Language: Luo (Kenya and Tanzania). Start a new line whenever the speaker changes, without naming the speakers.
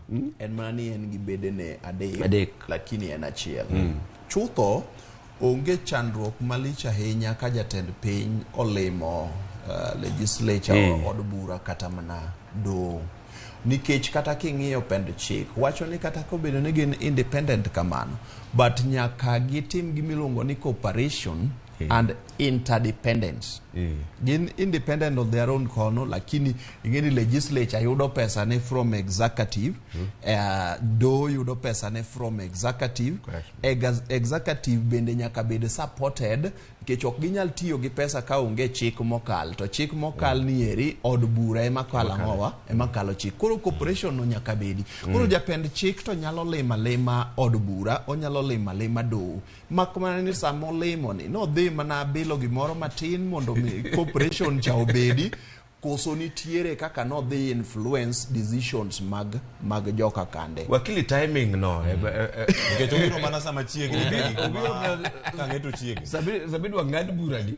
En mana ni en gi bedene adek,
Adek.
Lakini en achiel. Chutho onge chandruok malich ahinya ka jatend piny olimo legislature, od bura kata mana doho. Nikech kata king'iyo pend chik wacho ni kata kobedo ni gin independent kamano, but nyaka gitim gimiluongo ni cooperation and interdependence. Gin independent on their own kono, lakini ing'e ni legislature yudo pesa ne from executive, doho yudo pesa ne from executive. Executive bende nyaka bed supported nikech ok ginyal tiyo gi pesa ka onge chik mokal, to chik mokal ni eri od bura ema kalo ang'owa ema kalo chik. Koro cooperation no nyaka bedi. Koro japend chik to nyalo limo alima od bura, onyalo limo alima doho, mak mana ni sama olimo ni nodhi mana bilo gimoro matin mondo mi cooperation cha obedi, koso nitiere kaka nodhi influence decisions mag joka kande.
Wakili, timing no
Nikech obiro mana sama chiegni ka gik ma kang'e to chiegni.
Sabi dwa ng'ad burani.